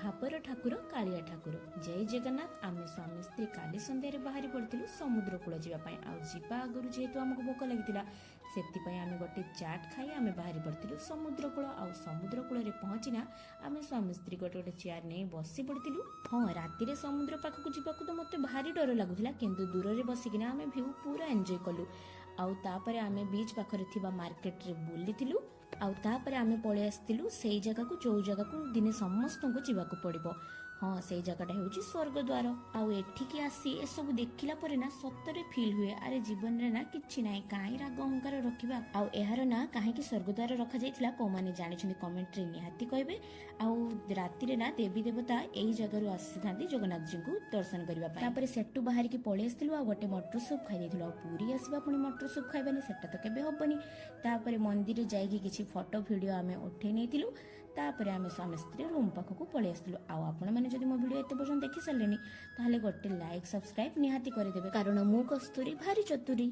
ଭାବର ଠାକୁର କାଳିଆ ଠାକୁର। ଜୟ ଜଗନ୍ନାଥ। ଆମେ ସ୍ୱାମୀ ସ୍ତ୍ରୀ କାଲି ସନ୍ଧ୍ୟାରେ ବାହାରି ପଡ଼ିଥିଲୁ ସମୁଦ୍ର କୂଳ ଯିବା ପାଇଁ। ଆଉ ଯିବା ଆଗରୁ ଯେହେତୁ ଆମକୁ ଭୋକ ଲାଗିଥିଲା, ସେଥିପାଇଁ ଆମେ ଗୋଟେ ଚାଟ୍ ଖାଇ ଆମେ ବାହାରି ପଡ଼ିଥିଲୁ ସମୁଦ୍ର କୂଳ। ଆଉ ସମୁଦ୍ର କୂଳରେ ପହଞ୍ଚିନା ଆମେ ସ୍ୱାମୀ ସ୍ତ୍ରୀ ଗୋଟେ ଗୋଟେ ଚେୟାର ନେଇ ବସି ପଡ଼ିଥିଲୁ। ହଁ, ରାତିରେ ସମୁଦ୍ର ପାଖକୁ ଯିବାକୁ ତ ମୋତେ ଭାରି ଡର ଲାଗୁଥିଲା, କିନ୍ତୁ ଦୂରରେ ବସିକିନା ଆମେ ଭ୍ୟୁ ପୁରା ଏନ୍ଜୟ କଲୁ। ଆଉ ତାପରେ ଆମେ ବିଚ୍ ପାଖରେ ଥିବା ମାର୍କେଟରେ ବୁଲିଥିଲୁ। ଆଉ ତାପରେ ଆମେ ପଳେଇ ଆସିଥିଲୁ ସେଇ ଜାଗାକୁ, ଯୋଉ ଜାଗାକୁ ଦିନେ ସମସ୍ତଙ୍କୁ ଯିବାକୁ ପଡ଼ିବ। ହଁ, ସେଇ ଜାଗାଟା ହେଉଛି ସ୍ୱର୍ଗଦ୍ୱାର। ଆଉ ଏଠିକି ଆସି ଏସବୁ ଦେଖିଲା ପରେ ନା ସତରେ ଫିଲ୍ ହୁଏ, ଆରେ ଜୀବନରେ ନା କିଛି ନାହିଁ, କାହିଁ ରାଗ ଅହଙ୍କାର ରଖିବା। ଆଉ ଏହାର ନାଁ କାହିଁକି ସ୍ୱର୍ଗଦ୍ୱାର ରଖାଯାଇଥିଲା, କୋଉମାନେ ଜାଣିଛନ୍ତି କମେଣ୍ଟରେ ନିହାତି କହିବେ। ଆଉ ରାତିରେ ନା ଦେବୀ ଦେବତା ଏଇ ଜାଗାରୁ ଆସିଥାନ୍ତି ଜଗନ୍ନାଥଜୀଙ୍କୁ ଦର୍ଶନ କରିବା ପାଇଁ। ତାପରେ ସେଠୁ ବାହାରିକି ପଳେଇ ଆସିଥିଲୁ ଆଉ ଗୋଟେ ମଟର ସୁପ୍ ଖାଇ ଦେଇଥିଲୁ। ଆଉ ପୁରୀ ଆସିବା ପୁଣି ମଟର ସୁପ୍ ଖାଇବାନି, ସେଟା ତ କେବେ ହବନି। ତାପରେ ମନ୍ଦିର ଯାଇକି କିଛି ଫଟୋ ଭିଡ଼ିଓ ଆମେ ଉଠେଇ ନେଇଥିଲୁ। ତାପରେ ଆମେ ସ୍ୱାମୀ ସ୍ତ୍ରୀ ରୁମ୍ ପାଖକୁ ପଳେଇ ଆସିଥିଲୁ। ଆଉ ଆପଣମାନେ ଯଦି ମୋ ଭିଡ଼ିଓ ଏତେ ପର୍ଯ୍ୟନ୍ତ ଦେଖି ସାରିଲେଣି, ତାହେଲେ ଗୋଟେ ଲାଇକ୍ ସବସ୍କ୍ରାଇବ୍ ନିହାତି କରିଦେବେ, କାରଣ ମୁଁ କସ୍ତୁରୀ ଭାରି ଚତୁରୀ।